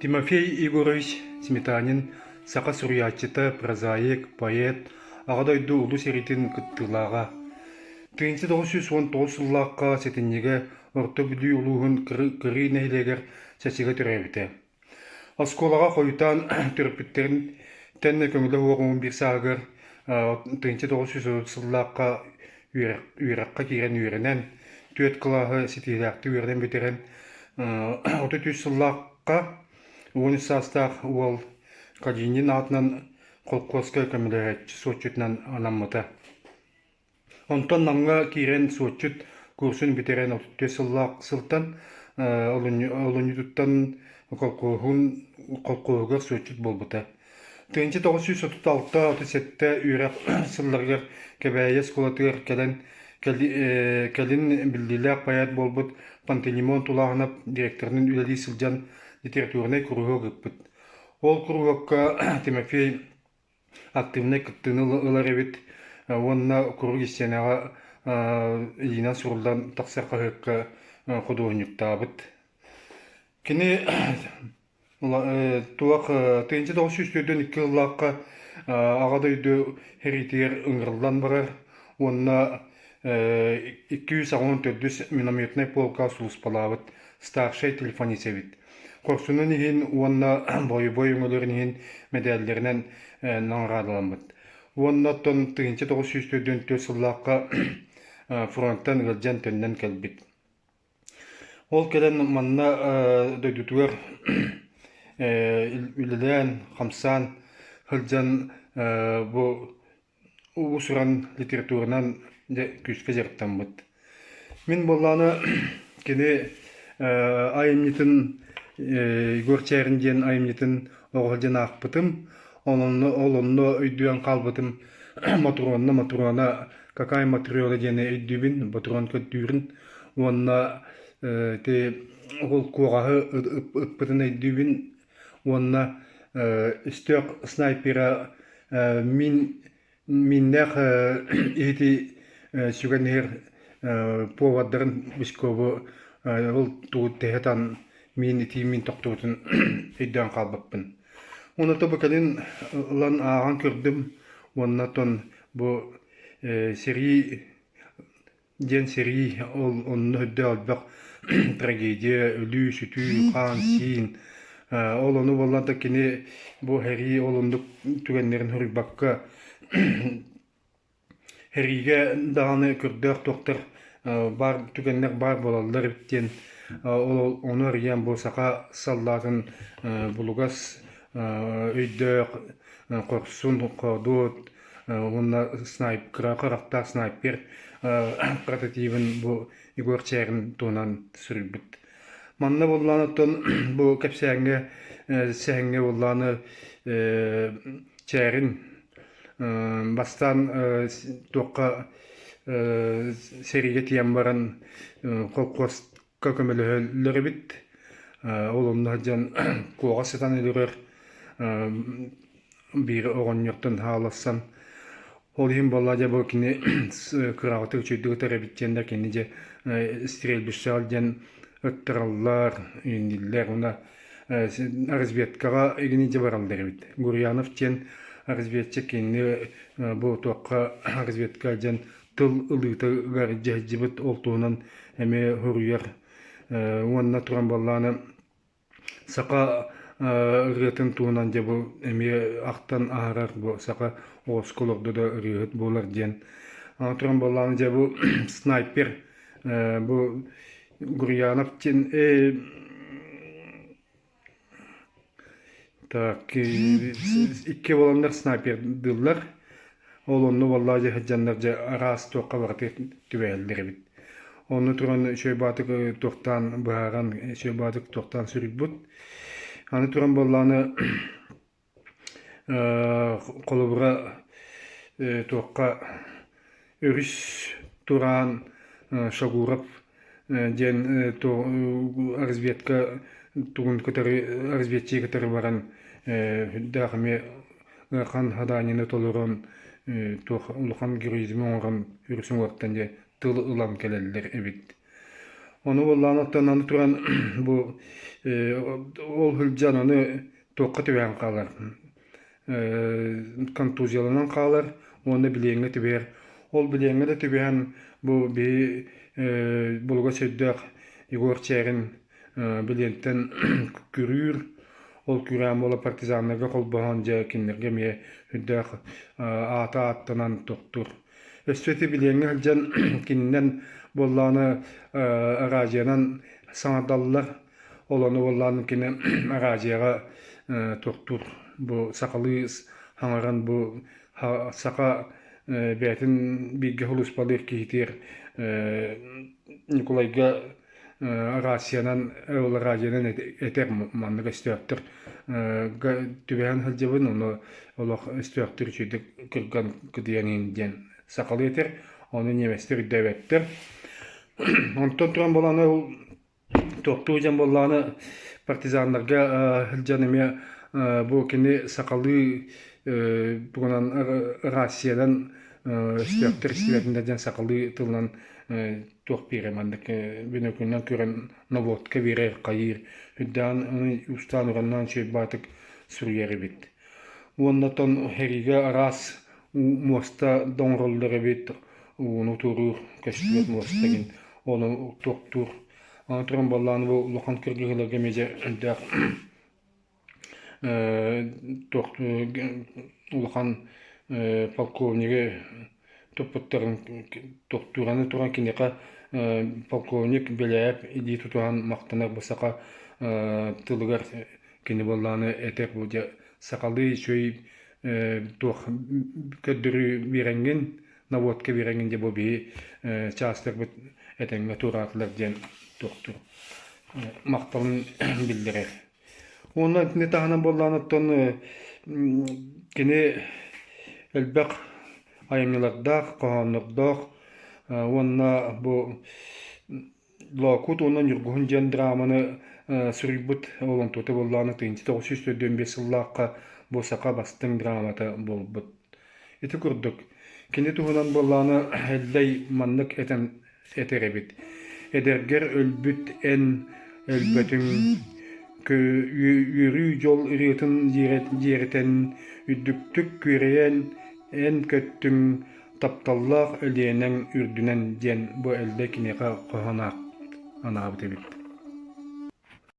Тимофей Егорович Сметанин саха суруйааччыта, прозаик, поэт, Аҕа дойду Улуу сэриитин кыттыылааҕа. 1919 сыллаахха сэтинньигэ Орто Бүлүү улууһун Кырыы нэһилиэгэр Чачыга төрөөбүтэ. Оскуолаҕа хойутаан төрөппүттэриттэн көҥүлэ суох 11 сааһыгар 1930 сыллаахха үөрэххэ киирэн үөрэнэн, түөрт кылааһы ситиһиилээхтик үөрэнэн бүтэрэн, 33 сыллаахха 13 саастаах уол Калинин аатынан холкуоска көмөлөһөөччү суотчутунан анаммыта. Онтон Намҥа киирэн суотчут курсун бүтэрэн 34 сыллаах сылтан олунньутуттан колхуоһун колхуоһугар суотчут буолбута. 1936-37 үөрэх сылларыгар Кэбээйи оскуолатыгар кэлэн кэлин биллиилээх поэт буолбут Пантелеймон Тулааһынап директорынан үлэлии сылдьан литературнай куруһуок ыыппыт. Ол куруһуокка Тимофей активнай кыттыыны ылар эбит уонна куруук истиэнэҕэ илиинэн суруллан тахсар хаһыакка худуоһунньуктаабыт. Кини туох 1942 сыллаахха Аҕа дойду сэриитигэр ыҥырыллан барар уонна 284 минометнай полка сулууспалаабыт старшай телефонист эбит. Хорсунун иһин уонна бойобуой өҥөлөрүн иһин мэдээллэринэн наҕараадаламмыт. Уонна оттон 1944 сыллаахха фронтан ыалдьан төннөн кэлбит. Ол кэлэн манна дойдутугар үлэлээн, хамсаан сылдьан бу уус-уран литературанан дьэ күүскэ дьарыктаммыт. Мин буоллаҕына кини айымньытын Егор Чээрин диэн айымньытын оҕо сылдьан аахпытым. Ол онно ол онно өйдөөн хаалбытым Мотуруонна Мотуруона какая Матрена диэни өйдүүбүн, ботуруон көрдүүрүн уонна ити ол куоҕаһы ыппытын өйдүүбүн уонна өстөөх снайпера мин миннээх иһити сүгэн иһэр повардарын Бычкову ол тугу тэһэ тан миин итии миин тохтубутун өйдөөн хаалбыппын. Уонна то бу кэлин ылан ааҕан көрдүм уонна оттон бу сэрии диэн сэрии ол онно үрдээх элбэх трагедия, өлүү-сүтүү, хаан-сиин ол ону буоллар да кини бу сэрии ол оннук түгэннэрин суруйбакка сэриигэ даҕаны көрдөөх туохтар баар түгэннэр баар буолаллар эбит диэн ол ону арыйан бу саха саллаатын булугас өйдөөх хорсун хоодуот уонна кыра харахтаах снайпер прототибын бу Егор Чээрин туһунан суруйбут. Манна буоллаан оттон бу кэпсээҥҥэ сэһэҥҥэ буоллааны Чээрин бастаан туохха сэриигэ тиийэн баран холкуоска көмөлөһөллөр эбит. Ол онно сылдьан куоҕас сытан өлөрөр биир оҕонньортон хаалассан ол иһин буолла дьэ бу кини кыраҕытык үчүгэйдик ытар эбит диэн да кини дьэ стрельбищеҕа диэн ыттараллар иҥниллэр уонна разведкаҕа игини дьэ бараллар эбит Гурьянов диэн разведчик кинини бу туохха разведка диэн тыл ылыытыгар дьаһдьыбыт ол туһунан эмиэ суруйар уонна туран буоллаҕына Саха ырыатын туһунан дьэ бу эмиэ ахтан аһарар бу саха оҕуску олордо да ырыаһыт буолар диэн. Аны туран буоллаҕына дьэ бу снайпер бу Гурьянов диэн так икки буоланнар снайпердыыллар. Ол онно буоллаҕа дьэ сылдьаннар дьэ араас туохха барытыгар түбэһэллэр эбит. Онно туран үчүгэй баатык туохтаан быһааран, үчүгэй баатык туохтаан суруйбут. Аны туран буоллаҕына холобура туохха өрүс тураан Шагуров диэн разведка тугун кытары разведчиги кытары баран сүрдээх эмиэ ыарахан заданиены толорон туох улахан героизмы оҥорон өрүс уҥуортан дьэ тыл ылан кэлэллэр эбит. Ону буоллаҕына оттон аны туран бу ол сылдьан аны туохха түбэһэн хаалар контузияланан хаалар уонна билиэҥҥэ түбэһэр. Ол билиэҥҥэ да түбэһэн бу биһи булугас өйдөөх Егор Чээрин билиэнтэн күрүүр. Ол күрээн буола партизаннарга холбоһон дьэ кинилэргэ эмиэ үрдээх аата ааттанан тохтуур. Өссө ити билиэҥҥэ сылдьан кининэн буоллаҕына араадьыйанан саҥардаллар. Ол ону буоллаҕына кини араадьыйаҕа туохтуур бу сахалыы саҥаран бу саха бэйэтин бииргэ сулууспалыыр киһитигэр Ньукулайга рациянан ол радионан этэр маннык өстөөхтөр түбэһэн сылдьабын ону олох өстөөхтөр үчүгэйдик кырган кыдыйан иһин диэн сахалыы этэр ону немецтэр өйдөөбөттөр онтон туран буолан ол туохтуу дьон буоллаҕына партизаннарга сылдьан эмиэ бу кини сахалыы тугунан рациянан өстөөхтөр истибэтиннэр диэн сахалыы тылынан туох биэрэ маннык бүнөкүнэн көрөн нобуотка биэрэр хайыыр үрдээн устаан ураннаан үчүгэй суруйар эбит уонна оттон сэриигэ араас муоста да оҥороллор эбит ууну туоруур көстүбэт муоста гин ону туохтуур аны туран буоллаҕына бу улахан кыргыһыыларга эмиэ дьэ элбэх туох улахан полковнигы туппуттарын тохтуураны туран киниэхэ полковник Беляев илии тутуһан махтанар бу саха тылыгар кини буоллаҕына этэр бу дьэ сахалыы үчүгэй туох көрдөрүү биэрэҥҥин наводка биэрэҥҥин дьэ бу биһи чаастарбыт этэҥҥэ туораатылар диэн туохтуур махталын биллэрэр. Уонна итини таһынан буоллаҕына оттон кини элбэх айымньылардаах, хоһооннордоох уонна бу Лоокуут уонна Ньургуһун диэн драманы суруйбут олоҥхото буоллаҕына 1945 сыллаахха бу саха бастыҥ драмата буолбут. Ити курдук, кини туһунан буоллаҕына Эллэй маннык этэн этэр эбит: «Эдэргэр өлбүт эн өлбөтүҥ, үөрүү-дьол ырыатын дьиэрэтэн, үрдүктүк күөрэйэн эн көттүҥ, тапталлаах Өлүөнэҥ үрдүнэн» диэн бу Эллэй киниэхэ хоһоон анаабыт эбит.